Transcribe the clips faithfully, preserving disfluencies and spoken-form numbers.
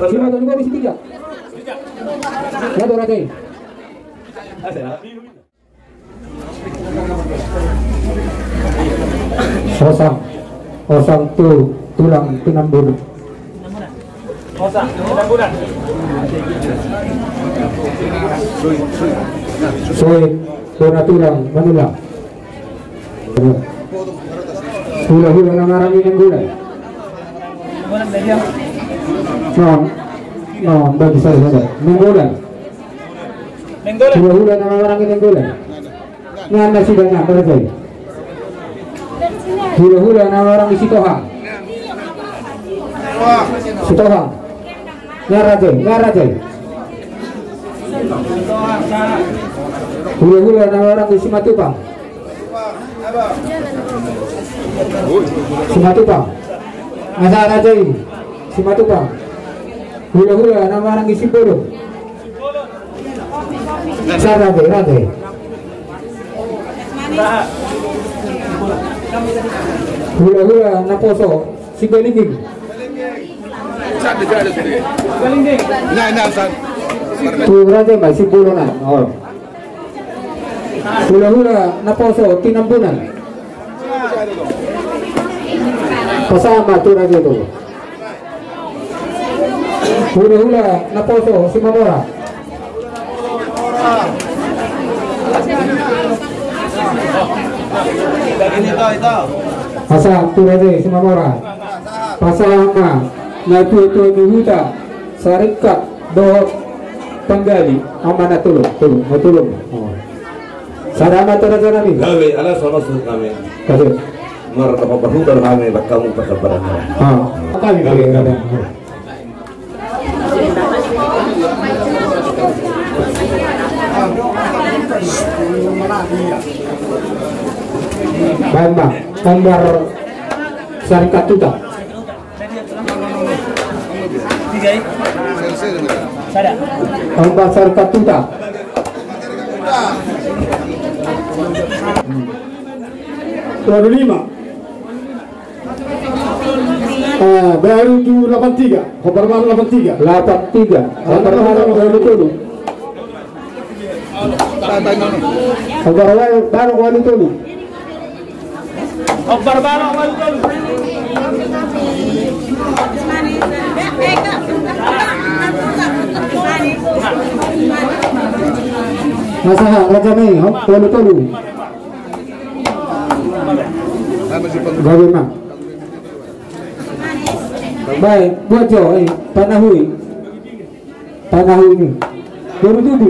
Sima Tuan Guru Sitija. Natu raja i. Osang, osang tu tulang Tinambunan. Osang, Tinambunan. Soin, bona tulang Manulang. Hula-hula na maranggi Nainggolan. Non, non, bagi saya saja. Nainggolan. Hula-hula na maranggi Nainggolan. Nian nasida na maranggi. Hula-hula na maranggi Sitohang. Sitohang. Nian raja i, nian raja i. Hula-hula na maranggi Simatupang. Simatupang. Asa raja i. Simatupang. Hula-hula na maranggi Simbolon. Sa raja i, raja i. Hula-hula naposo Sigalingging. Tu raja ma Simbolon an. Hula-hula naposo Tinambunan. Pasahat ma tu raja i tu. Hula-hula naposo Simamora. Pasahat tu raja i Simamora. Pasahat ma natua-tua ni huta, Saringkat dohot Panggali, amana tolu, tolu, tolu. Sada ma tu raja nami. Gabe ala sono suhut nami. Gabe. Mardohot parhuta do hami, baen hamu parsabaran. Kami gabe. Baen ma, Ombar Saringkat Huta. Ombar Saringkat Huta. Waduh, lima. Ah, baru tu delapan tiga. Ombar baru delapan tiga. Delapan tiga. Ombar baru delapan tiga. Ombar baru delapan tiga. Ombar baru delapan tiga. Masa raja ni, hop, tolu tolu. Gabe ma. Baik, buat jo, eh, panahui. Panahui ni. Baru tubu.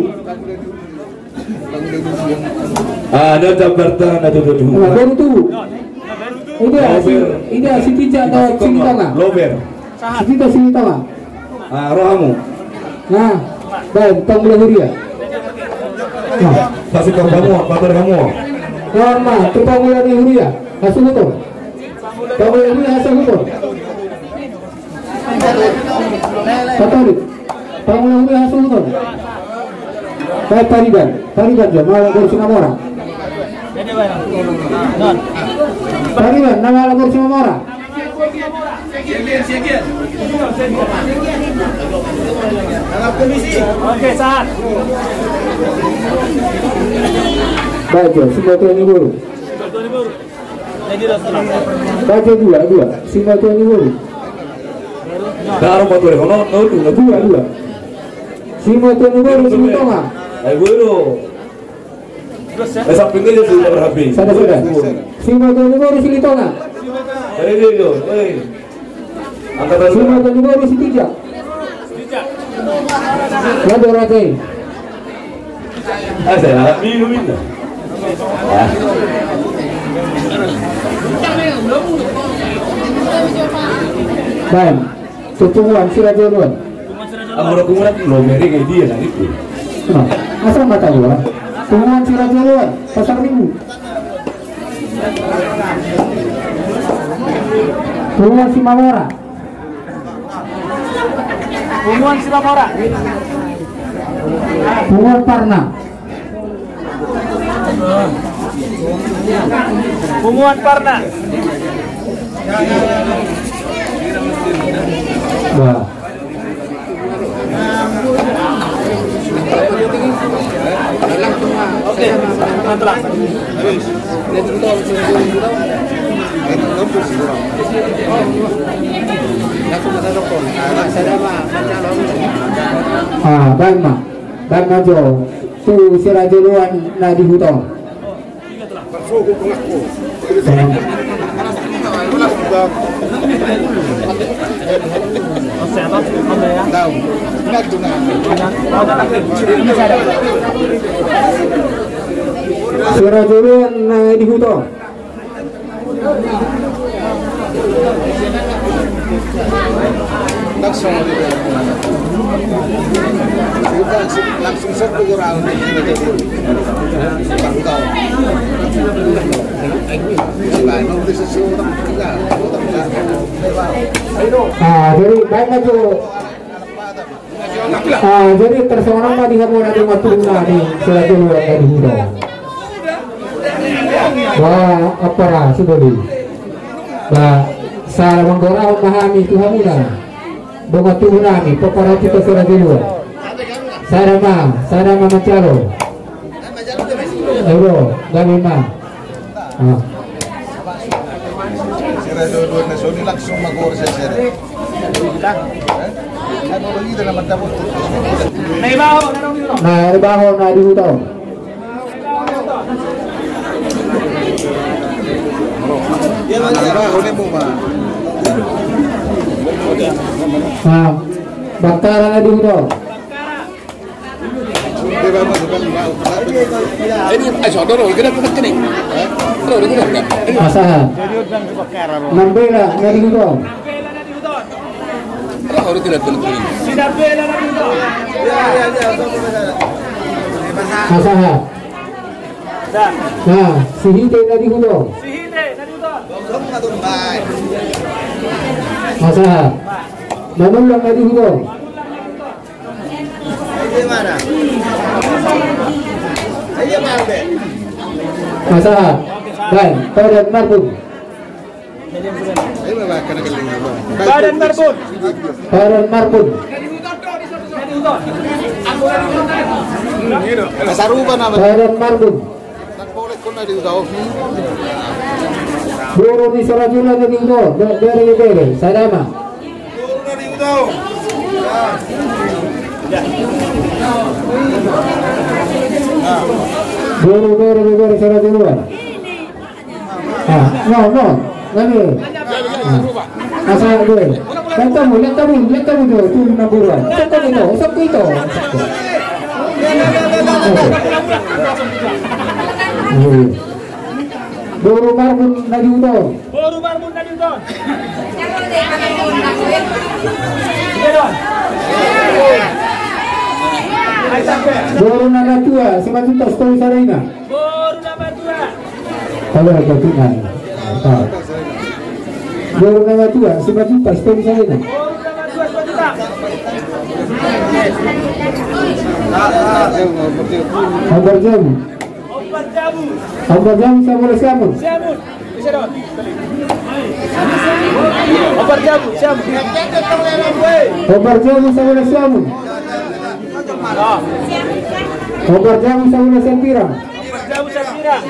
Ah, ada gambar tangan, ada tubu. Nah, baru tubu. Ini ya, si, ini ya, si Tija atau si Tonga. Lober. Sipita sini tama. Ah, rohamu. Nah, baik, pangula huria. Nah. Pasti kau kamu, apa kabar kamu? Nah, nah, tu pangula ni huria. Hasuhuton. Pangula huria hasuhuton. Katolik. Pangula huria hasuhuton. Baik, pariban. Pariban jo, na mala boru Simamora. Pariban, na mala boru Simamora. Baik jo, simatuan ni boru. Baik jo, dua, dua. Simatuan ni boru. Dua, dua. Simatuan ni boru, Silitonga. Ayo, boru. Eh, samping dia sudah berhabis. Sada, sada. Simatuan ni boru Silitonga. Dari dia tu, eh. Angkat lagi. Simatuan ni boru Sitija. Waduh, raja i. Ah, saya minum ini. Ah. Baik. Tu punguan si Raja Uluan. Amora punguan lo meri ke dia na itu. Nah, asal mata gua. Punguan si Raja Uluan, Pasar Minggu. Punguan Simamora. Punguan Simamora. Punguan Parna. Punguan Parna. Wah. Ah, baen ma. Baen ma jo tu sirajoloan na di huta on. Sirajoloan na di huta on. Langsung, langsung, langsung satu orang. Ah, jadi baen ma jo. Ah, jadi tarsonang ma di hamu na dongan tubu nami, sirajoloan na di huta on. Wah, apa ra, sudoli. Ba, sahala manggorahon ma hami tu hamuna, dongan tubu nami, pomparan tu sirajoloan. Sada ma, sada ma manjalo. Ayo, gabe ma. Ah. Sirajoloan na soni langsung magor sesere. Na di baho na di huta on. Ah, Bakkara na di huta on. Ini, eh, saudara, kita bukan sini. Saudara, kita bukan. Pasahat. Nambela na di huta on. Saudara, kita bukan sini. Pasahat. Nah, Sihite na di huta on. Pasahat. Mamulang na di huta on. Pasahat. Baen, Padan Marbun. Padan Marbun. Padan Marbun. Padan Marbun. Boru ni sirajoloan na di huta on, be-, bere, bere, sada ma. Boru, bere, bere, sirajoloan. Ah, no, no. Nani? Ah. Asa gue. Lihat kamu, lihat kamu, lihat kamu tuh, tuh na boru. Lihat kamu tuh, usap itu. Oke. Iya. Boru Marbun na di huta on. Boru Marbun na di huta on. Iya, Don. Boru Namatua, Simanjuntak Sitolusarina. Boru Namatua. Kalau ada tunan. Ah. Boru Namatua, Simanjuntak Sitolusarina. Boru Namatua, Simanjuntak. Ambar Jabu. Ambar Jabu. Ambar Jabu, Sabola Siamun. Siamun. Bisa, Don. Ambar Jabu, Siamun. Ambar Jabu, Sabola Siamun. Ah. Ambar Jabu, Sabola Siampirang. Ambar Jabu, Siampirang.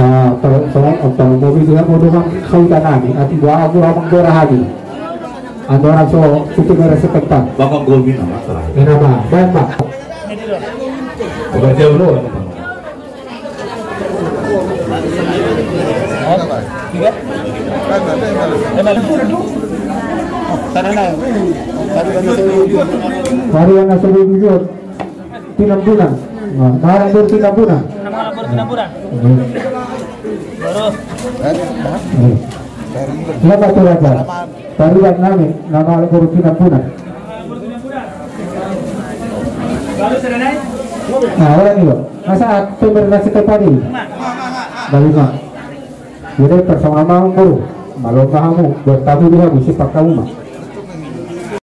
Ah, tolong, tolong, tolong, mobil dia mau dengan kau tanani, ati gua aku ramang gora hadi. Andorang so, itu beres setempat. Bakal gua minum, apa? Kenapa? Baik, Pak. Bukan jauh loh. Mari yang ngasih video. Tinambunan. Nah, mari yang tinambunan. Tinambunan. Baru. Selamat, Raja. Taruhan nami, nama boru Tinambunan. Nah, orang itu. Masa pemer nasi kepadi. Balik, Mak. Jadi, personal mau boru. Malu kamu, buat kamu dia, bisi pak kamu, Mak.